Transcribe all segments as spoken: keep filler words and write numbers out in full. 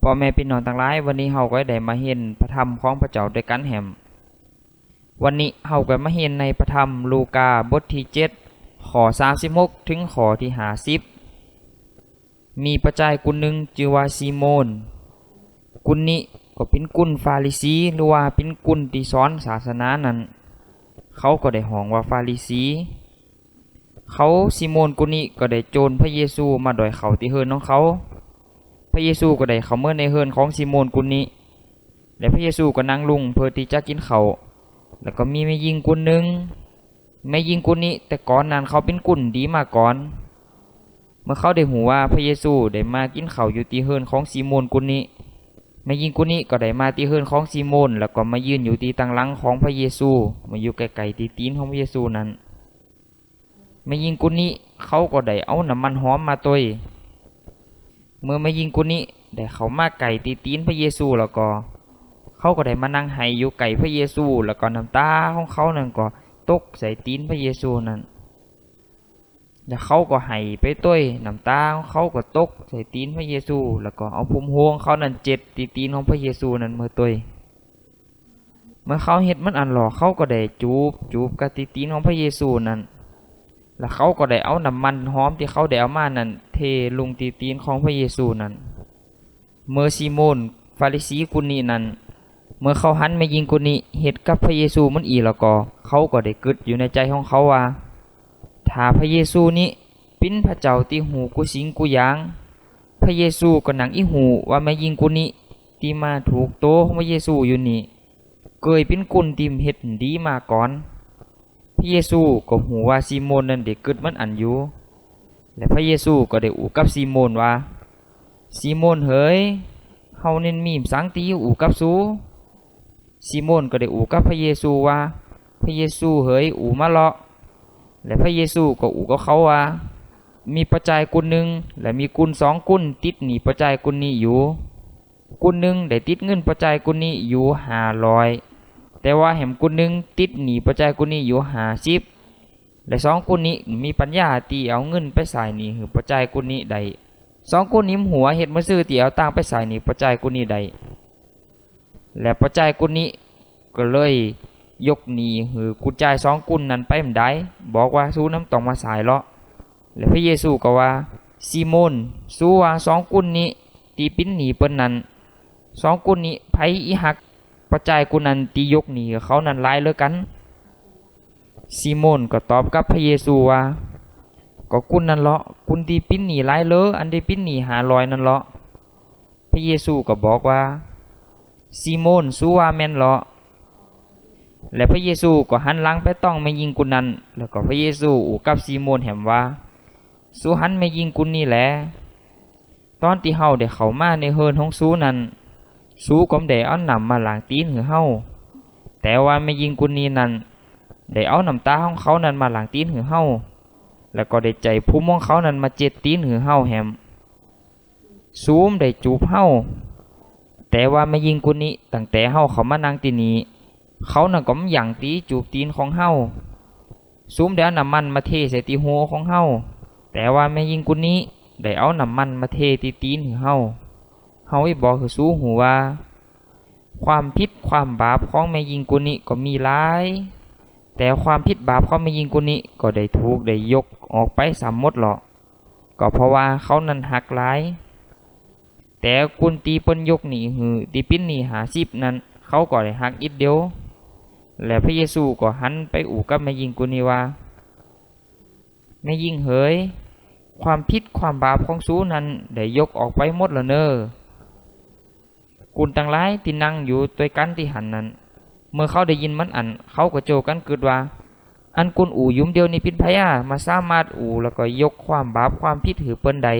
ป้อแม่ปี้น้องตังหลาย วันนี้เฮาก็ได้มาเฮียนพระธรรมของพระเจ้าด้วยกันแหม วันนี้เฮาก็มาเฮียนในพระธรรมลูกาบทตี้เจ็ด ข้อสามสิบหก ถึงข้อตี้ห้าสิบ มีป้อจายกู้หนึ่งจื้อว่าซีโมน กู้นี้ก็เป๋นกู้ฟาริสี หรือว่าเป๋นกู้ตี้สอนศาสนานั้น เขาก็ได้ฮ้องว่าฟาริสี เขา ซีโมนกู้นี้ก็ได้โจนพระเยซูมาดอยเข้าตี้เฮือนของเขา พระเยซูก็ได้เข้าเมือในเฮือนของซีโมนกู้นี้ และพระเยซูก็นั่งลงเพื่อตี้จะกิ๋นข้าว แล้วก็มีแม่ญิงกู้หนึ่ง แม่ญิงกู้นี้แต่ก่อนนั้นเขาเป๋นกู้ดีมาก่อน เมื่อเขาได้ฮู้ว่าพระเยซูได้มากิ๋นข้าวอยู่ตี้เฮือนของซีโมนกู้นี้ แม่ญิงกู้นี้ก็ได้มาตี้เฮือนของซีโมน แล้วก็มายืนอยู่ตี้ตังหลังของพระเยซู มาอยู่ใก้ๆ ตี้ตี๋นของพระเยซูนั้น แม่ญิงกู้นี้เขาก็ได้เอาน้ำมันหอมมาตวย เมื่อแม่ญิงกู้นี้ได้เข้ามาใก้ตี้ตี๋นพระเยซูแล้วก็ เขาก็ได้มานั่งไห้อยู่ใก้พระเยซู แล้วก็น้ำตาของเขานั้นก็ตกใส่ตี๋นพระเยซูนั้น แล้วเขาก็ไห้ไปตวย น้ำตาของเขาก็ตกใส่ตี๋นพระเยซู แล้วก็เอาผมห่วงเขานั้นเจ็ดตี้ตี๋นของพระเยซูนั้นเมือตวย เมื่อเขาเฮ็ดมันอั้นแล้ว เขาก็ได้จูบ จูบกับตี้ตี๋นของพระเยซูนั้น แล้วเขาก็ได้เอาน้ำมันหอมตี้เขาได้เอามานั้นเทลงตี้ตี๋นของพระเยซูนั้น เมื่อซีโมนฟาริสีกู้นี้นั้น เมื่อเขาหันแม่ญิงกู้นี้เฮ็ดกับพระเยซูมันอี้แล้วก็ เขาก็ได้กึ๊ดอยู่ในใจของเขาว่า ถ้าพระเยซูนี้เป๋นพระเจ้าตี้ฮู้กู้สิ่งกู้อย่าง พระเยซูก็หนังอิฮู้ว่าแม่ญิงกู้นี้ตี้มาถูกโตของพระเยซูอยู่นี้ เกยเป๋นกู้ตี้เฮ็ดดีมาก่อน พระเยซูก็ฮู้ว่าซีโมนนั้นได้กึ๊ดมันอั้นอยู่ และพระเยซูก็ได้อู้กับซีโมนว่า ซีโมนเหย เฮานั้นมีสังตี้อู้กับสู ซีโมนก็ได้อู้กับพระเยซูว่า พระเยซูเหย อู้มาเลาะ และพระเยซูก็อู้กับเขาว่า มีป้อจายกู้หนึ่ง และมีกู้สองกู้ติดหนี้ป้อจายกู้นี้อยู่ กู้หนึ่งได้ติดเงินป้อจายกู้นี้อยู่ห้าร้อย แต่ว่าแหมกู้หนึ่งติดหนี้ป้อจายกู้นี้อยู่ห้าสิบ และสองกู้นี้มีปัญญาตี้เอาเงินไปใช้หนี้หื้อป้อจายกู้นี้ได้ สองกู้นี้มันฮู้ว่าเฮ็ดมาซื่อตี้เอาตังค์ไปใช้หนี้ป้อจายกู้นี้ได้ และป้อจายกู้นี้ก็เลยยกหนี้หื้อกู้จ่ายสองกู้นั้นไปบ่ได้ บอกว่าสูนั้นต้องมาใช้เลาะ และพระเยซูก็ว่า ซีโมน สูว่าสองกู้นี้ตี้เป๋นหนี้เปิ้นนั้น สองกู้นี้ไผอิฮักป้อจายกู้นั้นตี้ยกหนี้หื้อเขานั้นหลายเหลือกั๋น ซีโมนก็ตอบกับพระเยซูว่า ก็กู้นั้นเลาะ กู้ตี้เป๋นหนี้หลายเหลืออันตี้เป๋นหนี้ห้าร้อยนั้นเลาะ พระเยซูก็บอกว่า ซีโมน สูว่าแม่นเลาะ และพระเยซูก็หันหลังไปต้องแม่ญิงกู้นั้น แล้วก็พระเยซูอู้กับซีโมนแหมว่า สูหันแม่ญิงกู้นี้แล ตอนตี้เฮาได้เข้ามาในเฮือนของสูนั้น สูก็บ่ได้เอาน้ำมาล้างตี๋นหื้อเฮา แต่ว่าแม่ญิงกู้นี้นั้น ได้เอาน้ำตาของเขานั้นมาล้างตี๋นหื้อเฮา แล้วก็ได้ใจ๊ผมของเขานั้นมาเจ็ดตี๋นหื้อเฮาแหม สูบ่ได้จูบเฮา แต่ว่าแม่ญิงกู้นี้ตั้งแต่เฮาเข้ามานั่งตี้นี้ เขานั้นก็บ่ยั้งตี้จูบตี๋นของเฮา สูบ่ได้เอาน้ำมันมาเทใส่ตี้หัวของเฮา แต่ว่าแม่ญิงกู้นี้ได้เอาน้ำมันมาเทตี้ตี๋นหื้อเฮา เฮาอิบอกหื้อสูฮู้ว่า ความผิดความบาปของแม่ญิงกู้นี้ก็มีหลาย แต่ความผิดบาปของแม่ญิงกู้นี้ก็ได้ถูกได้ยกออกไปซ้ำหมดเลาะ ก็เพราะว่าเขานั้นฮักหลาย แต่กู้ตี้เปิ้นยกหนี้หื้อตี้เป๋นหนี้ห้าสิบนั้น เขาก็ได้ฮักอิดเดียว และพระเยซูก็หันไปอู้กับแม่ญิงกู้นี้ว่า แม่ญิงเหย ความผิดความบาปของสูนั้นได้ยกออกไปหมดแล้วเน่อ กู้ตังหลายตี้นั่งอยู่ตวยกั๋นตี้หั้นนั้น เมื่อเขาได้ยินมันอั้น เขาก็โจ้กั๋นกึ๊ดว่า อันกู้อู้อยู่เดี๋ยวนี้เป๋นไผอา มาสามารถอู้แล้วก็ยกความบาปความผิดหื้อเปิ้นได้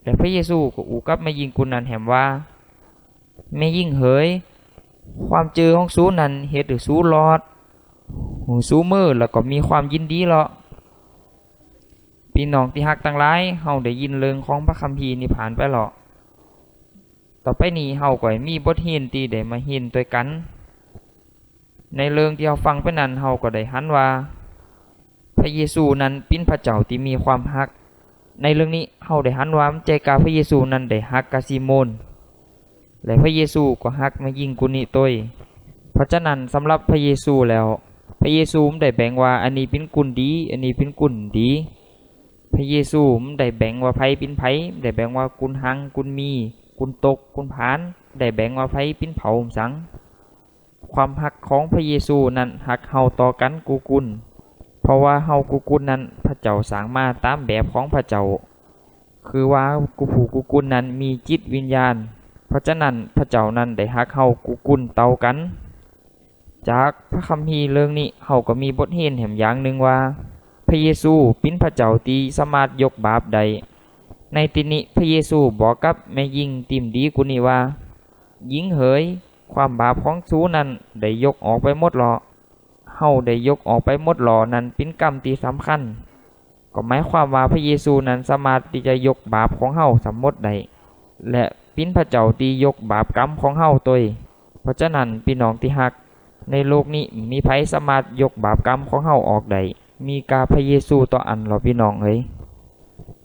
และพระเยซูก็อู้กับแม่ญิงกู้นั้นแหมว่า แม่ญิงเหย ความเจื้อของสูนั้นเฮ็ดหื้อสูรอด หื้อสูเมิดแล้วก็มีความยินดีเลาะ ปี้น้องตี้ฮักตังหลาย เฮาได้ยินเรื่องของพระคัมภีร์นี้ผ่านไปเลาะ ต่อไปนี้เฮาก็มีบทเฮียนตี้ได้มาเฮียนตวยกั๋น ในเรื่องตี้เฮาฟังไปนั้น เฮาก็ได้หันว่า พระเยซูนั้นเป๋นพระเจ้าตี้มีความฮัก ในเรื่องนี้เฮาได้หันว่าบ่ใจ้กาพระเยซูนั้นได้ฮักกาซีโมน และพระเยซูก็ฮักแม่ญิงกุนนี้ตวย เพราะฉะนั้นสำหรับพระเยซูแล้ว พระเยซูบ่ได้แบ่งว่าอันนี้เป๋นกุนดี อันนี้เป๋นกุนดี พระเยซูบ่ได้แบ่งว่าไผเป๋นไผ บ่ได้แบ่งว่ากุนฮัง กุนมี กุนตก กุนผาน บ่ได้แบ่งว่าไผเป๋นเผาสัง ความฮักของพระเยซูนั้นฮักเฮาต่อกั๋นกู้กุน เพราะว่าเฮากู้กุนนั้นพระเจ้าสร้างมาต๋ามแบบของพระเจ้า คือว่ากู้ผู้กู้กุนนั้นมีจิตวิญญาณ เพราะฉะนั้นพระเจ้านั้นได้ฮักเฮากู้กุนเต้ากั๋น จากพระคัมภีร์เรื่องนี้เฮาก็มีบทเรียนแหมอย่างหนึ่งว่า พระเยซูเป๋นพระเจ้าตี้สามารถยกบาปได้ ในตี้นี้พระเยซูบอกกับแม่ญิงตี้บ่ดีกู้นี้ว่า หญิงเหย ความบาปของสูนั้นได้ยกออกไปหมดแล้ว เฮาได้ยกออกไปหมดแล้วนั้นเป๋นกำตี้สำคัญ ก็หมายความว่าพระเยซูนั้นสามารถตี้จะยกบาปของเฮาสำหมดได้ และเป๋นพระเจ้าตี้ยกบาปกำของเฮาตวย เพราะฉะนั้นพี่น้องตี้ฮัก ในโลกนี้บ่มีไผสามารถยกบาปกำของเฮาออกได้ มีก้าพระเยซูเต้าอั้นลอพี่น้องเอย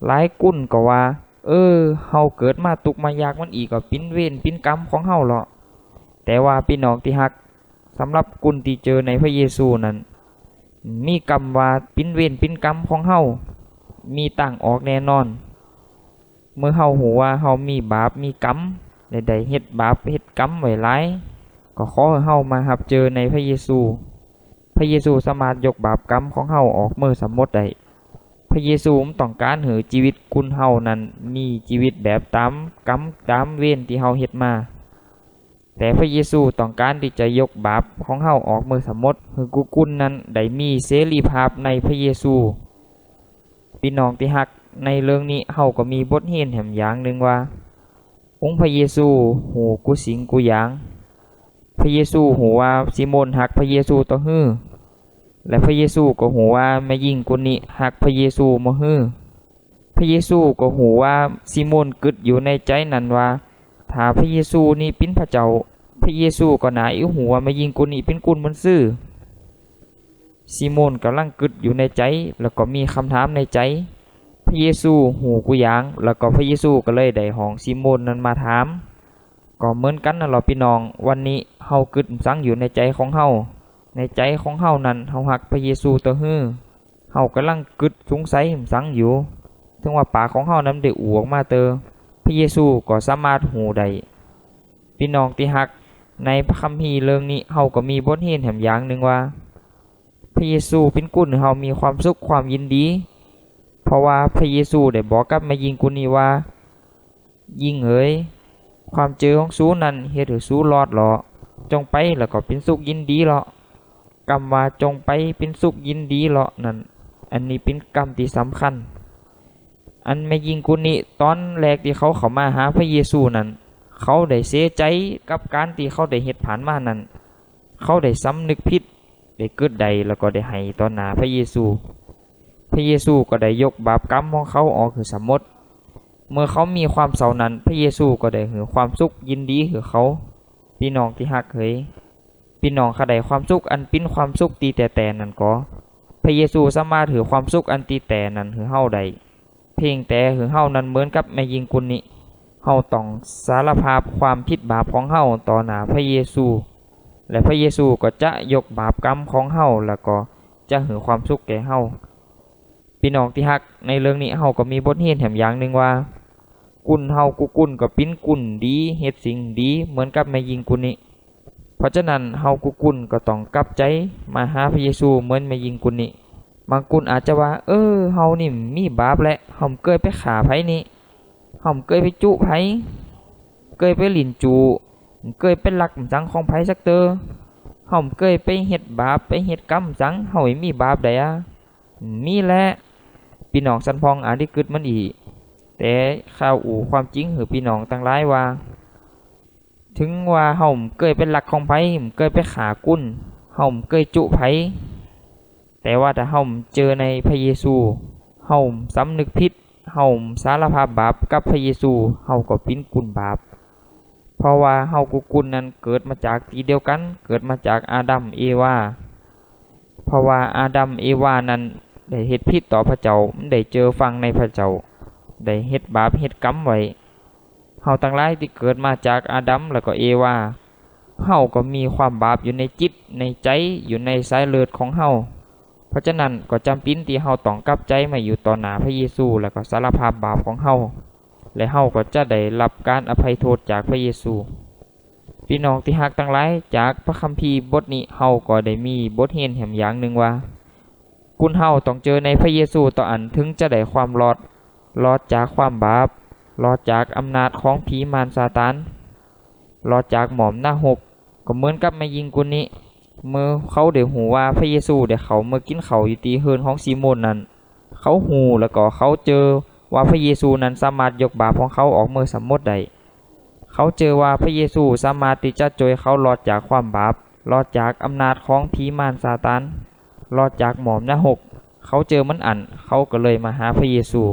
หลายกุนก็ว่า เออ เฮาเกิดมาตุ๊กข์มายากมันอี้ก็เป๋นเวรเป๋นกำของเฮาลอ แต่ว่าพี่น้องตี้ฮัก สำหรับกุนตี้เจื้อในพระเยซูนั้น บ่มีกำว่าเป๋นเวรเป๋นกำของเฮา มีตางออกแน่นอน เมื่อเฮาฮู้ว่าเฮามีบาปมีกำ และได้เฮ็ดบาปเฮ็ดกำไว้หลาย ก็ขอหื้อเฮามาฮับเจื้อในพระเยซู พระเยซูสามารถยกบาปกำของเฮาออกหมดสำหมดได้ พระเยซูบ่ต้องก๋านหื้อจีวิตกุนเฮานั้นมีจีวิตแบบต๋ามกำต๋ามเวรตี้เฮาเฮ็ดมา แต่พระเยซูต้องก๋านตี้จะยกบาปของเฮาออกหมดสำหมด หื้อกู้กุนนั้นได้มีเสรีภาพในพระเยซู พี่น้องตี้ฮัก ในเรื่องนี้เฮาก็มีบทเรียนแหมอย่างหนึ่งว่า องค์พระเยซูฮู้กู้สิ่งกู้อย่าง พระเยซูฮู้ว่าซีโมนฮักพระเยซูเต้าหื้อ และพระเยซูก็ฮู้ว่าแม่ญิงกุนนี้ฮักพระเยซูบ่หื้อ พระเยซูก็ฮู้ว่าซีโมนกึ๊ดอยู่ในใจ๋นั้นว่า ถ้าพระเยซูนี้เป๋นพระเจ้า พระเยซูก็น่าอิวฮู้ว่าแม่ญิงกุนนี้เป๋นกุนบุญซื่อ ซีโมนก่ำลังกึ๊ดอยู่ในใจ๋ แล้วก็มีกำถามในใจ๋ พระเยซูฮู้กู้อย่าง แล้วก็พระเยซูก็เลยได้ฮ้องซีโมนนั้นมาถาม ก็เหมือนกั๋นนั่นลอพี่น้อง วันนี้เฮากึ๊ดสังอยู่ในใจ๋ของเฮา ในใจ๋ของเฮานั้นเฮาฮักพระเยซูเต้าหื้อ เฮาก่ำลังกึ๊ดสงสัยสังอยู่ ถึงว่าปากของเฮานั้นได้อู้ออกมาเตอ พระเยซูก็สามารถฮู้ได้ พี่น้องตี้ฮัก ในพระคัมภีร์เรื่องนี้เฮาก็มีบทเรียนแหมอย่างหนึ่งว่า พระเยซูเป๋นกุนหื้อเฮามีความสุขความยินดี เพราะว่าพระเยซูได้บอกกับแม่ญิงกุนนี้ว่า หญิงเหย ความเจื้อของสูนั้นเฮ็ดหื้อสูรอดลอ จงไปแล้วก็เป๋นสุขยินดีลอ กำว่าจงไปเป๋นสุขยินดีลอนั้น อันนี้เป๋นกำตี้สำคัญ อันแม่ญิงกุนนี้ต๋อนแรกตี้เขาเข้ามาหาพระเยซูนั้น เขาได้เสียใจ๋กับก๋านตี้เขาได้เฮ็ดผ่านมานั้น เขาได้สำนึกผิด ได้กึ๊ดได้ แล้วก็ได้ไห้ต่อหน้าพระเยซู พระเยซูก็ได้ยกบาปกำของเขาออกหื้อสำหมด เมื่อเขามีความเศร้านั้น พระเยซูก็ได้หื้อความสุขยินดีหื้อเขา พี่น้องตี้ฮักเหย พี่น้องใค่ได้ความสุขอันเป๋นความสุขตี้แต๊ๆนั้นก่อ พระเยซูสามารถหื้อความสุขอันตี้แต๊นั้นหื้อเฮาได้ เพียงแต่หื้อเฮานั้นเหมือนกับแม่ญิงกุนนี้ เฮาต้องสารภาพความผิดบาปของเฮาต่อหน้าพระเยซู และพระเยซูก็จะยกบาปกำของเฮา แล้วก็จะหื้อความสุขแก่เฮา พี่น้องตี้ฮัก ในเรื่องนี้เฮาก็มีบทเรียนแหมอย่างหนึ่งว่า กุนเฮากู้กุนก็เป๋นกุนดี เฮ็ดสิ่งดีเหมือนกับแม่ญิงกุนนี้ เพราะฉะนั้นเฮากู้กุนก็ต้องกลับใจ๋มาหาพระเยซูเหมือนแม่ญิงกุนนี้ บางกุนอาจจะว่า เออ เฮานี่บ่มีบาปแหละ เฮาบ่เกยไปฆ่าไผนี่ เฮาบ่เกยไปจุไผ บ่เกยไปหลิ้นจู่ บ่เกยไปลักสังของไผสักเตื้อ เฮาบ่เกยไปเฮ็ดบาปไปเฮ็ดกำสัง เฮาบ่มีบาปใดอะ บ่มีแหละ พี่น้องสันพ่องอาจได้กึ๊ดมันอี้ แต่ข้าอู้ความจริงหื้อพี่น้องตังหลายว่า ถึงว่าเฮาบ่เกยไปลักของไผ บ่เกยไปฆ่ากุน เฮาบ่เกยจุไผ แต่ว่าถ้าเฮาบ่เจื้อในพระเยซู เฮาบ่สำนึกผิด เฮาบ่สารภาพบาปกับพระเยซู เฮาก็เป๋นกุนบาป เพราะว่าเฮากู้กุนนั้นเกิดมาจากตี้เดียวกั๋น เกิดมาจากอาดัมเอวา เพราะว่าอาดัมเอวานั้นได้เฮ็ดผิดต่อพระเจ้า บ่ได้เจื้อฟังในพระเจ้า ได้เฮ็ดบาปเฮ็ดกำไว้ เฮาตังหลายตี้เกิดมาจากอาดัมแล้วก็เอวา เฮาก็มีความบาปอยู่ในจิตในใจ อยู่ในสายเลือดของเฮา เพราะฉะนั้นก็จ๋ำเป๋นตี้เฮาต้องกลับใจมาอยู่ต่อหน้าพระเยซู แล้วก็สารภาพบาปของเฮา และเฮาก็จะได้รับการอภัยโทษจากพระเยซู พี่น้องตี้ฮักตังหลาย จากพระคัมภีร์บทนี้เฮาก็ได้มีบทเรียนแหมอย่างหนึ่งว่า คนเฮาต้องเจอในพระเยซูเต้าอั้น ถึงจะได้ความรอด รอดจากความบาป รอดจากอำนาจของผีมารซาตาน รอดจากหม้อมนรก ก็เหมือนกับแม่ญิงคนนี้ เมื่อเขาได้ฮู้ว่าพระเยซูได้เข้ามากินข้าวอยู่ตี้เฮือนของซีโมนนั้น เขาฮู้แล้วก็เขาเจอว่าพระเยซูนั้นสามารถยกบาปของเขาออกเมิดสะหมดได้ เขาเจอว่าพระเยซูสามารถตี้จะจ้วยเขารอดจากความบาป รอดจากอำนาจของผีมารซาตาน รอดจากหม้อมนรก เขาเจอมันอั้น เขาก็เลยมาหาพระเยซู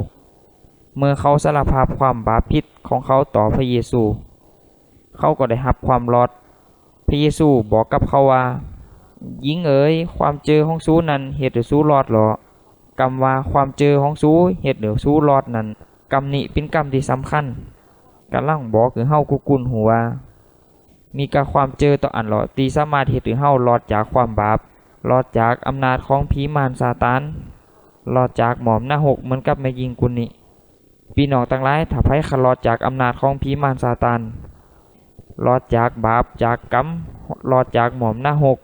เมื่อเขาสารภาพความบาปผิดของเขาต่อพระเยซู เขาก็ได้ฮับความรอด พระเยซูบอกกับเขาว่า หญิงเอ๋ย ความเจอของสูนั้นเฮ็ดหื้อสูรอดลอ กำว่าความเจอของสูเฮ็ดหื้อสูรอดนั้น กำนี้เป๋นกำตี้สำคัญ กำลังบอกหื้อเฮากู้คนฮู้ว่า มีก้าความเจอเต้าอั้นลอตี้สามารถเฮ็ดหื้อเฮารอดจากความบาป รอดจากอำนาจของผีมารซาตาน รอดจากหม้อมนรกเหมือนกับแม่ญิงคนนี้ พี่น้องตังหลาย ถ้าไผขะรอดจากอำนาจของผีมารซาตาน รอดจากบาปจากกรรม รอดจากหม้อมนรก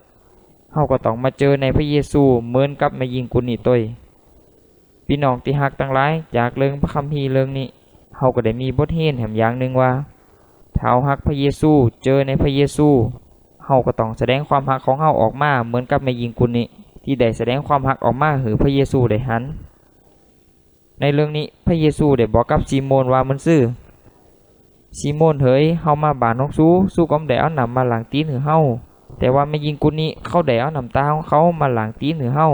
เฮาก็ต้องมาเจอในพระเยซูเหมือนกับแม่ญิงคนนี้ตวย พี่น้องตี้ฮักตังหลาย จากเรื่องพระคัมภีร์เรื่องนี้ เฮาก็ได้มีบทเรียนแหมอย่างหนึ่งว่า ถ้าเฮาฮักพระเยซู เจอในพระเยซู เฮาก็ต้องแสดงความฮักของเฮาออกมาเหมือนกับแม่ญิงคนนี้ ตี้ได้แสดงความฮักออกมาหื้อพระเยซูได้หัน ในเรื่องนี้พระเยซูได้บอกกับซีโมนว่าเหมือนซื่อ ซีโมนเหย เฮามาบ้านของสู สูก็บ่ได้เอาน้ำมาล้างตี๋นหื้อเฮา แต่ว่าแม่ญิงคนนี้เขาได้เอาน้ำตาของเขามาล้างตี๋นหื้อเฮา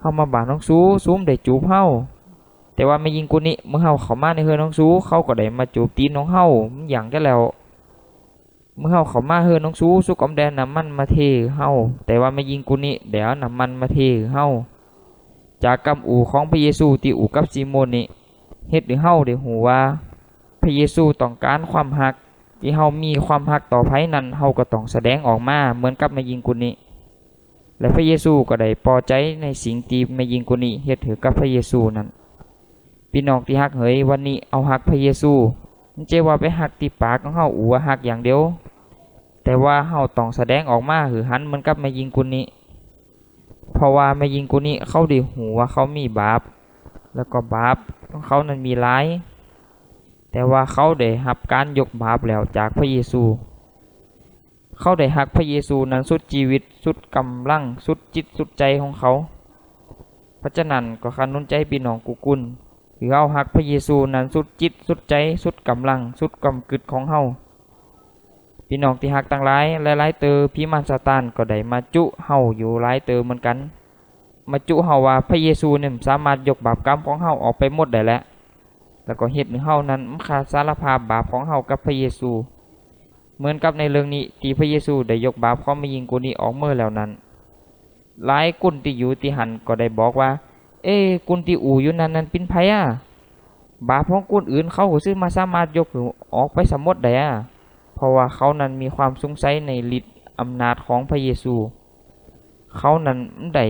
เฮามาบ้านของสู สูบ่ได้จูบเฮา แต่ว่าแม่ญิงคนนี้เมื่อเฮาเข้ามาในเฮือนของสู เขาก็ได้มาจูบตี๋นของเฮา มันหยั่งกั๋นแล้ว เมื่อเฮาเข้ามาเฮือนของสู สูก็บ่ได้เอาน้ำมันมาเทหื้อเฮา แต่ว่าแม่ญิงคนนี้ได้เอาน้ำมันมาเทหื้อเฮา จากกำอู้ของพระเยซูตี้อู้กับซีโมนนี้ เฮ็ดหื้อเฮาได้ฮู้ว่า พระเยซูต้องการความฮัก ตี้เฮามีความฮักต่อไผนั้น เฮาก็ต้องแสดงออกมาเหมือนกับแม่ญิงคนนี้ และพระเยซูก็ได้ปอใจ๋ในสิ่งตี้แม่ญิงคนนี้เฮ็ดหื้อกับพระเยซูนั้น พี่น้องตี้ฮักเหย วันนี้เฮาฮักพระเยซู บ่ใจ้ว่าไปฮักตี้ปากของเฮาอู้ว่าฮักอย่างเดียว แต่ว่าเฮาต้องแสดงออกมาหื้อหันเหมือนกับแม่ญิงคนนี้ เพราะว่าแม่ญิงคนนี้เขาได้ฮู้ว่าเขามีบาป แล้วก็บาปของเขานั้นมีหลาย แต่ว่าเขาได้ฮับการยกบาปแล้วจากพระเยซู เขาได้ฮักพระเยซูนั้นสุดจีวิต สุดกำลัง สุดจิตสุดใจ๋ของเขา เพราะฉะนั้นก็ข้าหนุนใจ๋พี่น้องกู้คน หื้อเฮาฮักพระเยซูนั้นสุดจิตสุดใจ๋ สุดกำลัง สุดความกึ๊ดของเฮา พี่น้องตี้ฮักตังหลาย หลายๆ เตื้อผีมารซาตานก็ได้มาจุเฮาอยู่หลายเตื้อเหมือนกั๋น มาจุเฮาว่าพระเยซูนี่บ่สามารถยกบาปกรรมของเฮาออกไปหมดได้แล้ว แล้วก็เฮ็ดหื้อเฮานั้นบ่ค่าสารภาพบาปของเฮากับพระเยซู เหมือนกับในเรื่องนี้ตี้พระเยซูได้ยกบาปของแม่ญิงคนนี้ออกเมิดแล้วนั้น หลายคนตี้อยู่ตี้หั้นก็ได้บอกว่า เอ๊ะ คนตี้อู้อยู่นั้นนั้นเป๋นไผอะ บาปของคนอื่นเขาก็ซื่อมาสามารถยกหื้อออกไปสะหมดได้อะ เพราะว่าเขานั้นมีความสงสัยในฤทธิ์อำนาจของพระเยซู เขานั้นได้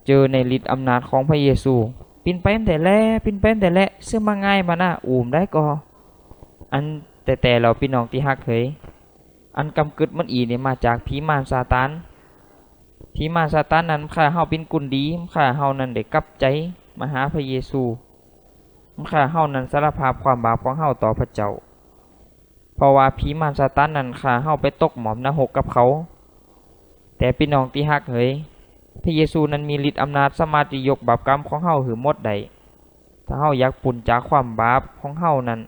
เจอในฤทธิ์อำนาจของพระเยซู เป๋นไปแต๊แล เป๋นไปแต๊แล ซื่อมาง่ายมานะ อู้บ่ได้ก่อ อันแต๊ๆ แล้วพี่น้องตี้ฮักเหย อันกำกึ๊ดมันอี้นี่มาจากผีมารซาตาน ผีมารซาตานนั้นบ่ใค่เฮาเป๋นคนดี บ่ใค่เฮานั้นได้กลับใจ๋มาหาพระเยซู บ่ใค่เฮานั้นสารภาพความบาปของเฮาต่อพระเจ้า เพราะว่าผีมารซาตานนั้นบ่ใค่เฮาไปตกหม้อมนรกกับเขา แต่พี่น้องตี้ฮักเหย พระเยซูนั้นมีฤทธิ์อำนาจสามารถตี้ยกบาปกรรมของเฮาหื้อหมดได้ ถ้าเฮาอยากป๊นจากความบาปของเฮานั้น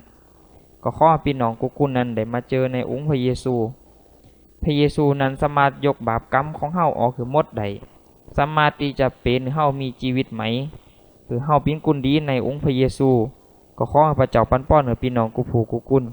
ก็ขอให้พี่น้องกู้คนนั้นได้มาเจอในองค์พระเยซู พระเยซูนั้นสามารถยกบาปกรรมของเฮาออกหื้อหมดได้ สามารถตี้จะเป๋นหื้อเฮามีจีวิตใหม่ หื้อเฮาเป๋นคนดีในองค์พระเยซู ก็ขอให้พระเจ้าปันปอนหื้อพี่น้องกู้ผู้กู้คน